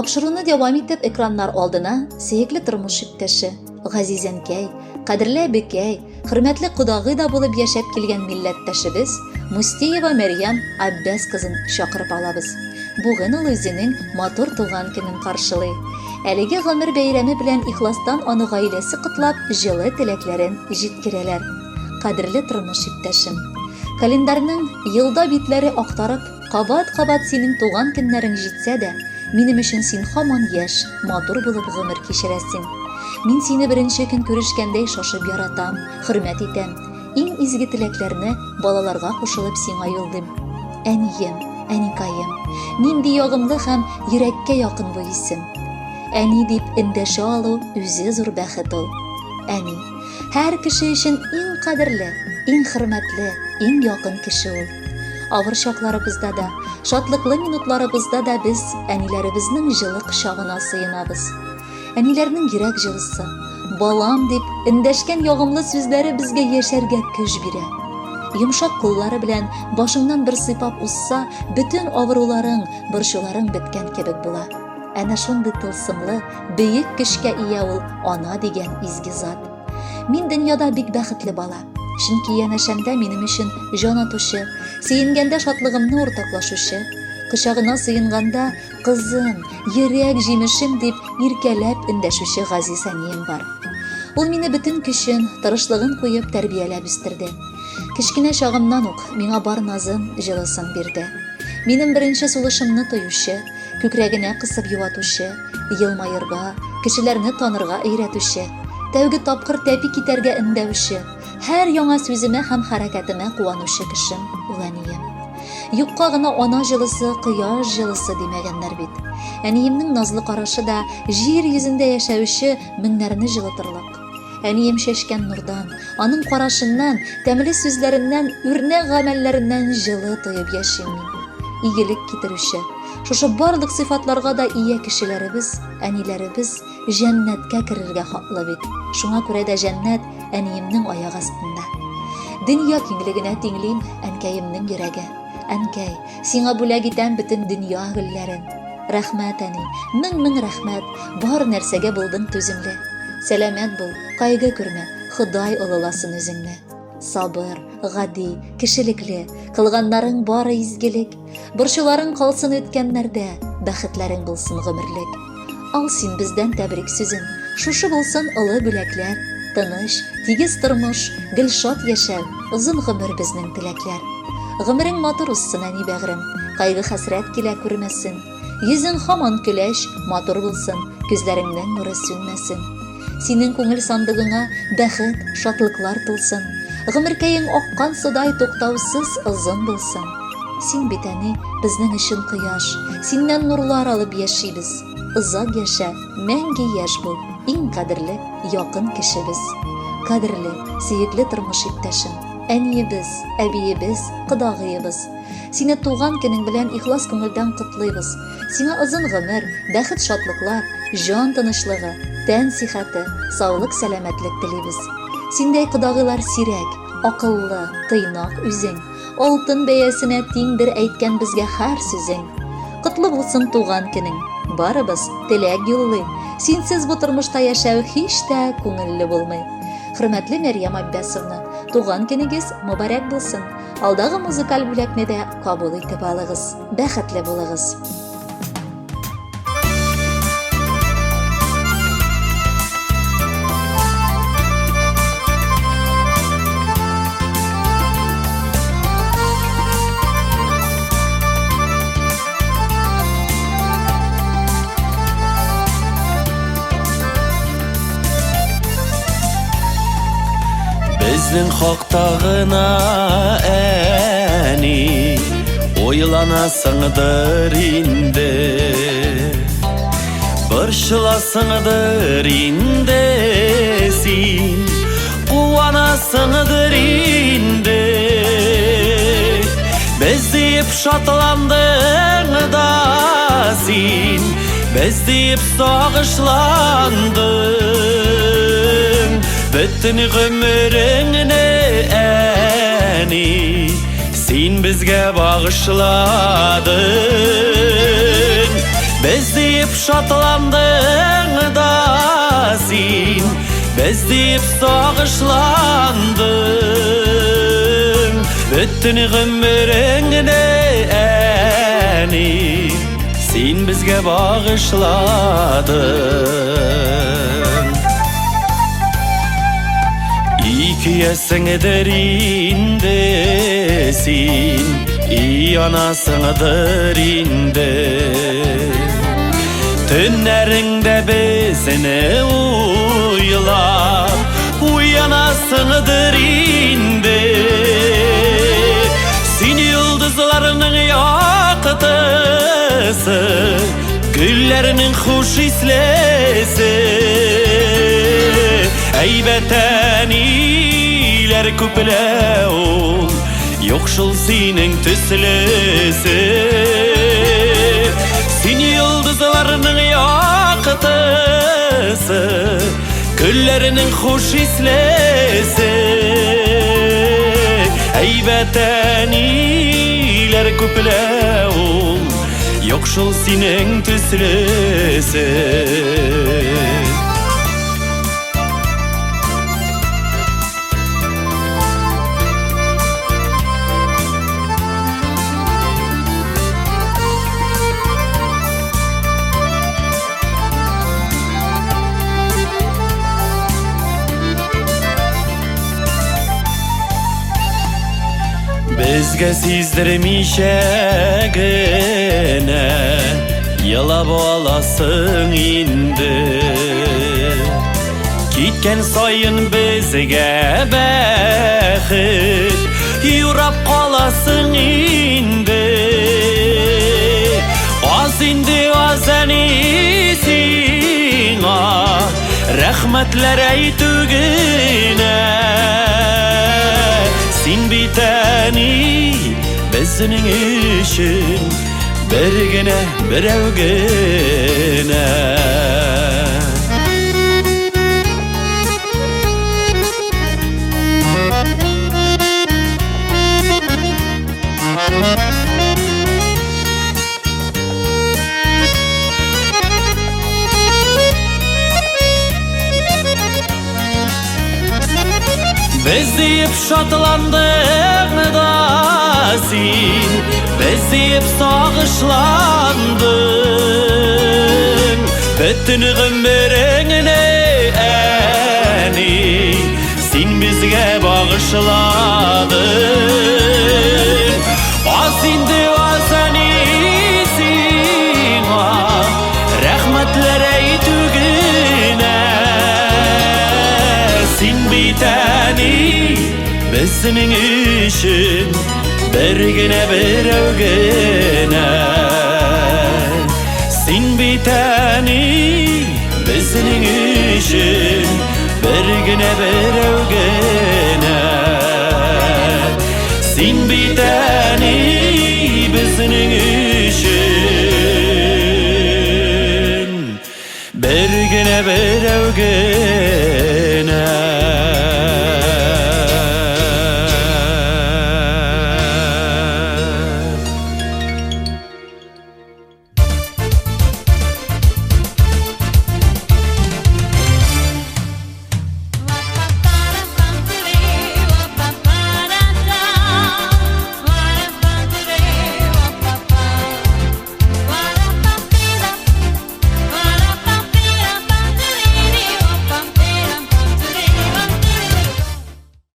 Тапшыруны дәвам итеп экраннар алдына сөекле тормыш иптәше, газиз әнкәй, кадерле әбекәй, хөрмәтле кодагый да булып яшәп килгән милләттәшебез Мустиева Мәрьям Аббәс кызын чакырып алабыз. Бүген ул үзенең матур туган көнен каршылый. Әлеге гомер бәйрәме белән ихластан аны гаиләсе котлап, җылы теләкләрен җиткерәләр. Кадерле тормыш иптәшем! Календарьның елда битләре актарып, Кабат-кабат синең туган көннәрең җитсә дә, минем өчен син һаман яшь, матур булып гомер кичерәсең. Мин сине беренче көн күрешкәндәй шашып яратам, хөрмәт итәм. Иң изге теләкләрне балаларга кушылып сиңа юллыйм. Әнием, әникаем, нинди ягымлы һәм йөрәккә якын бу исем. Әни дип эндәшә алу үзе зур бәхет ул. Әни, һәр кеше өчен иң кадерле, иң хөрмәтле, иң якын кеше ул. Авыр чакларыбызда да, шатлыклы минутларыбызда да без әниләребезнең җылы кочагына сыенабыз. Әниләрнең йөрәк җылысы, балам дип эндәшкән ягымлы сүзләре безгә яшәргә көч бирә. Йомшак куллары белән башыңнан бер сыйпап узса, бөтен авыруларың, борчуларың беткән кебек була. Әнә шундый тылсымлы, бөек көчкә ия ул ана дигән изге зат. Мин дөньяда бик бәхетле бала. Чөнки янәшәмдә минем өчен җан атучы, сөенгәндә шатлыгымны уртаклашучы, кочагына сыенганда кызым, йөрәк җимешем дип иркәләп эндәшүче газиз әнием бар. Ул мине бөтен көчен, тырышлыгын куеп тәрбияләп үстерде. Кечкенә чагымнан ук миңа бар назын, җылысын бирде. Минем беренче сулышымны тоючы, күкрәгенә кысып юатучы, елмаерга, кешеләрне танырга өйрәтүче, тәүге тапкыр тәпи китәргә өндәүче, һәр яңа сүземә һәм хәрәкәтемә куанучы кешем ул әнием. Юкка гына ана җылысы, кояш җылысы димәгәннәр бит. Әниемнең назлы карашы да җир йөзендә яшәүче меңнәрне җылытырлык. Әнием чәчкән нурдан, аның карашыннан, тәмле сүзләреннән, үрнәк гамәлләреннән җылы тоеп яшим мин. Игелек китерүче, шушы барлык сыйфатларга да ия кешеләребез, әниләребез җәннәткә керергә хаклы бит. Шуңа күрә дә җәннәт әниемнең аяк астында. Дөнья киңлегенә тиңлим әнкәемнең йөрәге. Әнкәй, сиңа бүләк итәм бөтен дөнья гөлләрен. Рәхмәт, әни, мең-мең рәхмәт, бар нәрсәгә булдың түземле. Сәламәт бул, кайгы күрмә, Ходай олыласын үзеңне. Сабыр, гади, кешелекле, кылганнарың бары изгелек. Борчуларың калсын үткәннәрдә, бәхетләрең булсын гомерлек. Ал син бездән тәбрик сүзен, шушы булсын олы бүләкләр. Тыныч, тигез тормыш, гел шат яшәү, озын гомер безнең теләкләр. Гомерең матур узсын, әни бәгърем, кайгы-хәсрәт килә күрмәсен. Йөзең һаман көләч, матур булсын, күзләреңнең нуры сүнмәсен. Синең күңел сандыгыңа бәхет, шатлыклар тулсын. Гомеркәең аккан судай туктаусыз озын булсын. Син бит, әни, безнең өчен кояш, синнән нурлар алып яшибез. Озак яшә, мәңге яшь бул, иң кадерле, якын кешебез. Кадерле, сөекле тормыш иптәшем, әниебез, әбиебез, кодагыебыз. Сине туган көнең белән ихлас күңелдән котлыйбыз. Сиңа озын гомер, бәхет-шатлыклар, җан тынычлыгы, тән сихәте, саулык-сәламәтлек телибез. Синдәй кодагыйлар сирәк, акыллы, тыйнак үзең. Алтын бәясенә тиңдер әйткән безгә һәр сүзең. Котлы булсын туган көнең. Барыбыз теләк юллый. Синсез бу тормышта яшәү һич тә күңелле булмый. Хөрмәтле Мәрьям Аббясовна, туган көнегез мөбарәк булсын. Алдагы музыкаль бүләкне дә кабул итеп алыгыз. Бәхетле булыгыз! Безнең хакта гына әни Уйланасыңдыр инде Борчыласыңдыр инде син Куанасыңдыр инде Без диеп шатландың да син Без диеп сагышландың Бөтен гомереңне әни Син безгә багышладың. Без диеп шатландың да син, без диеп сагышландың. Бөтен гомереңне, әни, син безгә багышладың. И көясеңдер инде син, и анасыңдыр инде. Төннәреңдә безне уйлап, уянасыңдыр инде. Син йолдызларның яктысы, гөлләрнең хуш ислесе. Әйбәт әниләр күплә ул, юк шул синең төслесе. Син йолдызларның яктысы, гөлләрнең хуш ислесе. Әйбәт әниләр күплә ул, юк шул синең төслесе. Безгә сиздермичә генә елап аласың инде. Киткән саен безгә бәхет юрап каласың инде. Аз инде, аз, әни, сиңа рәхмәтләр әйтү генә. Син бит, әни, безнең өчен бер генә, берәү генә. Без диеп шатландың да син, без диеп сагышландың. Бөтен гомереңне, әни, син безгә багышладың. Аз инде, аз, әни, сиңа рәхмәтләр әйтү генә. Син бит, әни, безнең өчен бер генә, берәү генә. Син бит, әни, безнең өчен бер генә, берәү генә. Син бит, әни, безнең өчен бер генә, берәү генә.